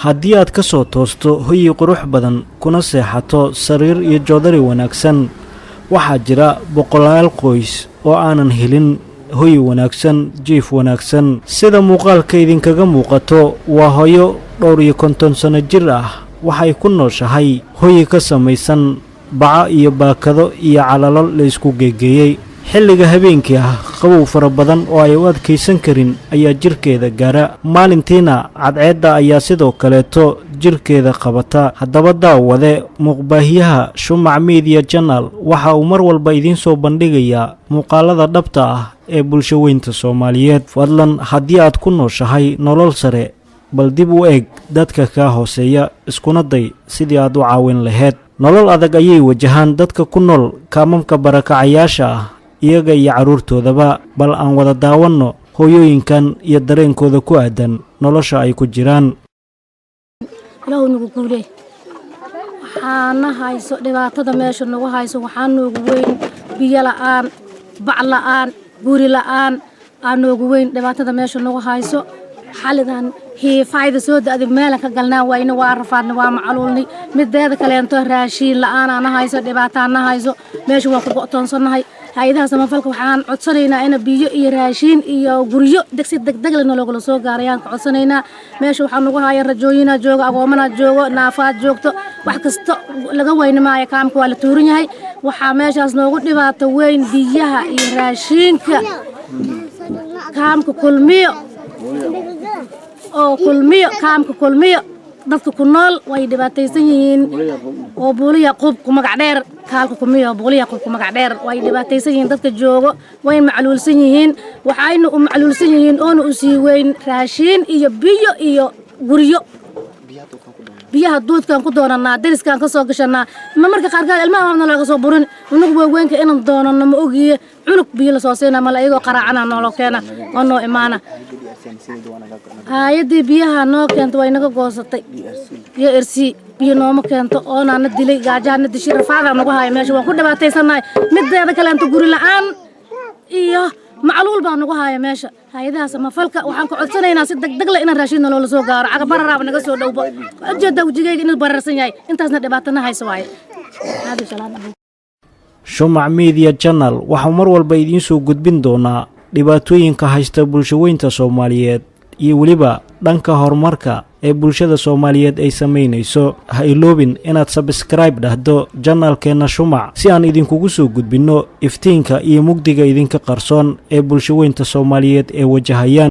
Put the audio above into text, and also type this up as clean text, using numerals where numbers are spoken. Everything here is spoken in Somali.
Haddii aad ka soo toosto hoyi qurux badan kuna seexato sariir iyo joodari wanaagsan, waxaa jira boqolaal qoys oo aanan helin hoy wanaagsan, jiif wanaagsan. Sida muuqaalka idinkaga muuqato, waa hooyo dhowr iyo 50 sano jir ah. Waxay ku nooshahay hoyi ka samaysan baco iyo baakado iyo calalo la isku geegeeyey. Xilliga habeenkii ah qabow fara badan oo ay u adkaysan karin ayaa jirkeeda gaara, maalintiina cadceedda ayaa sidoo kaleeto jirkeeda qabata. Haddaba daawade, muuqbaahiyaha Shumac Media Channel waxa uu mar walba idiin soo bandhigayaa muuqaalada dhabta ah ee bulsho weynta Soomaaliyeed. Fadlan, haddii aad ku nooshahay nolol sare, bal dib u eeg dadka kaa hooseeya, iskuna day sidii aad u caawin laheyd. Nolol adag ayay wajahaan dadka ku nool kaamamka barakacayaasha ah, iyaga iyo carruurtoodaba. Bal aan wada daawanno hooyooyinkan iyo dareenkooda ku aadan nolosha ay ku jiraan. Ilaahu nagu guulee. Waxaana hayso dhibaatada meesha nagu hayso, waxaa noogu weyn biyo la'aan, bac la'aan, guri la'aan aa noogu weyn dhibaatada meesha nagu hayso. Xalidan hiifaayda soo da'day meelan ka galnaa wayna, waa rafaadna, waa macaluulnay. Mideeda kaleento, raashiin la'aanaana hayso, dhibaataana hayso. Meesha waa ku go'toonsannahay. Hay-adaha samafalka waxaan codsanaynaa ina biyo iyo raashiin iyo guryo degsi degdeg leh nologula soo gaarayaan ka codsanaynaa. Meesha waxaa nagu haya rajooyinaa joogo, agoomanaa joogo, naafaad joogto, wax kasta laga weyni maayo. Kaamka waa la tuuran yahay. Waxaa meeshaas noogu dhibaato weyn biyaha iyo raashiinka. Kaamka Kulmiyo oo Kulmiyo, kaamka Kulmiyo dadka ku nool way dhibaataysan yihiin, oo Buuliya Qub ku magac dheer. Kaalka Kulmiyo, Buuliya Qub ku magac dheer, way dhibaataysan yihiin dadka joogo, way macluulsan yihiin. Waxayna u macluulsan yihiin oona u sii weyn raashiin iyo biyo iyo guryo. Biyaha duudkaan ku doonanaa, dariskaan ka soo gashanaa. Ma marka qaarkood ilmaha waabna looga soo burin. Cunug waaweynka inaan doonano ma ogiye, cunug biyo lasoo siina male, iyagoo qaraacana noolo keena oo noo imaana. Hay-addii biyaha noo keento way naga goosatay iyo ersi biyo nooma keento, oonaa na dilay, gaajaa na dishay, rafaadaa nagu haya. Meesha waan ku dhibaataysannahay. Mideeda kaleento, guri la-aan iyo macluul baa nagu haya meesha. Hay-adaha samafalka waxaan ka codsanaynaa si degdeg leh inaan raashin naloola soo gaaro. Cagabararaaba naga soo dhowbo, ujeedaa wejigayga inuu bararsan yahay. Intaasna dhibaatana hayso waaye. Shumac Media Channel waxau mar walba idiin soo gudbin doonaa dhibaatooyinka haysta bulshaweynta Soomaaliyeed iyo weliba dhanka horumarka ee bulshada Soomaaliyeed ay samaynayso. Ha iloobin inaad subscribe dhahdo channelkeenna Shumac si aan idinkugu soo gudbinno iftiinka iyo mugdiga idinka qarsoon ee bulshaweynta Soomaaliyeed ee wajahayaan.